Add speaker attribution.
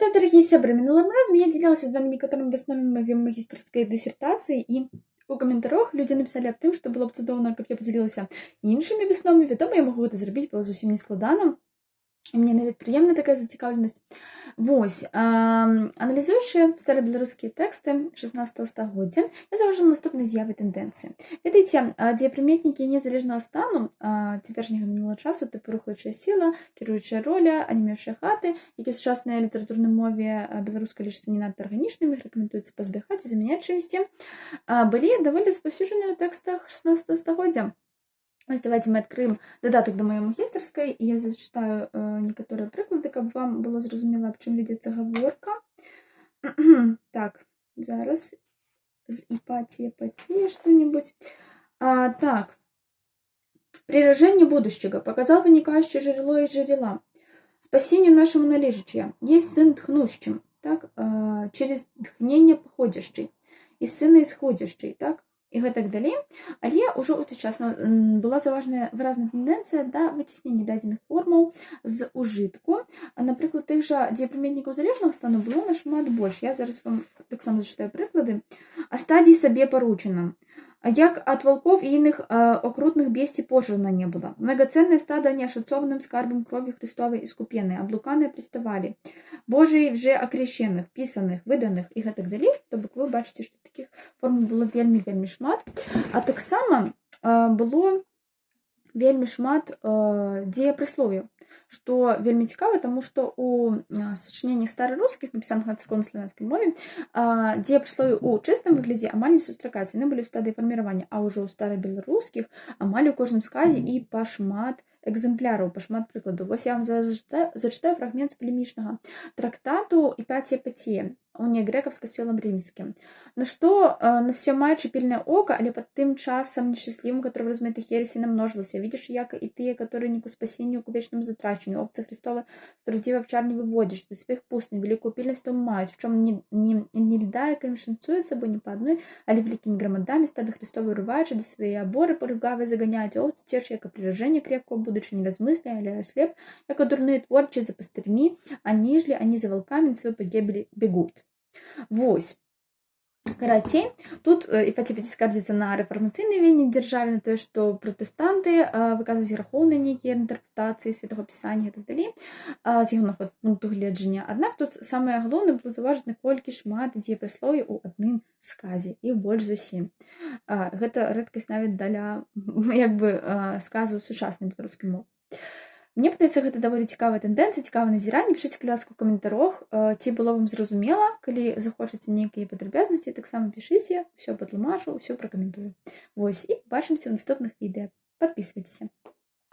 Speaker 1: Вітаю, дарагія сябры! Мінулым разам я дзялілася з вамі некаторымі высновамі маёй магістарскай дысертацыі, і у каментарах людзі напісалі аб тым, што было б цудоўна, каб я падзялілася іншымі высновамі. Вядома, я магу гэта зрабіць, бо зусім не складана. І мне нават прыемна такая зацікаўленасць. Вось, аналізуючы старабеларускія тэксты 16 стагоддзя, я заўважыла наступныя з'явы, тэндэнцыі. Ведаеце, дзеепрыметнікі незалежнага стану, цяперашняга, мінулага часу, тыпу рухаючая сіла, кіруючая роля, анямеўшыя хаты, які ў сучаснай літаратурнай мове беларускай лічацца не надта арганічнымі, іх рэкамендуецца пазбягаць і замяняць чымсьці, былі даволі распаўсюджаны ў тэкстах 16 стагоддзя. Вось давайте мы адкрыем дадатак да маёй магістарскай, і я зачытаю некаторыя прыклады, каб вам было зразумела, аб чым вядзецца гаворка. Так, зараз з Іпація Пація что-нибудь. Так. «Прирожение будущего показал выникающее жерело из жерела. Спасению нашему належащее. Есть сын тхнущим, так, через тхнение походящий, из сына исходящий», так, і гэтак далей. Але ўжо ў той час была заўважная выразная тэндэнцыя да выцяснення дадзеных формаў з ужытку. Напрыклад, тых жа дзеепрыметнікаў залежнага стану было нашмат больш. Я зараз вам таксама зачытаю прыклады. «О стаде себе порученном. Як от волков и иных окрутных бестий пожрано не было. Многоценное стадо неошацованным скарбом кровью Христовой искупленное, облуканное приставали, Божией вже окрещенных, писанных, выданных» і гэтак далей. То бок вы бачыце, што такіх формаў было вельмі, вельмі шмат. А таксама было вельмі шмат дзеепрыслоўяў, што вельмі цікава, таму што у сачыненнях старарускіх, напісаных на царкоўнаславянскай мове, дзеепрыслоўі ў чыстым выглядзе амаль не сустракаюцца, яны былі ў стадыі фарміравання, а ўжо ў старабеларускіх амаль у кожным сказе і па шмат экземпляраў, па шмат прыкладаў. Вось я вам зараз зачытаю фрагмент з палемічнага трактату Іпація Пація «Уния греков с костелом римским». «На что на все маючи пильное око, але под тым часом несчастливым, который в размытых ереси намножился, видишь, яко и ты, которые не к спасению, к вечному затрачению, овцы Христовы справедливо овчарни выводишь, до своих пустых, великую пильность том мают, в чем не льда, яко им шинцуют собой не по одной, але великими громадами стадо Христовы урывают, до своей оборы полюгавые загоняют, овцы те же, яко прирожение крепкого, будучи не размысля, але ослеп, яко дурные творчи за пастырьми, а нижли они за волками на свою погибель бегут». Вось. Карацей, тут Іпацій Пацей скардзіцца на рэфармацыйныя веянні дзяржаве, на тое, што пратэстанты выказваюць грахоўныя нейкія інтэрпрэтацыі Святого Пісання і так далей, з ягонага пункту гледжання. Аднак тут самае галоўнае было заўважыць, наколькі шмат дзеепрыслоўяў у адным сказе, іх больш за сем. Гэта рэдкасць нават для, як бы, сказаў сучаснай беларускай мовы. Мне падаецца, гэта даволі цікавая тэндэнцыя, цікавае назіранне. Пішыце, калі ласка, ў каментарах, ці было вам зразумела. Калі захочаце нейкія падрабязнасці, таксама пішыце, ўсё патлумачу, ўсё пракаментую. Вось, і бачымся ў наступных відэа. Падпісвайцеся.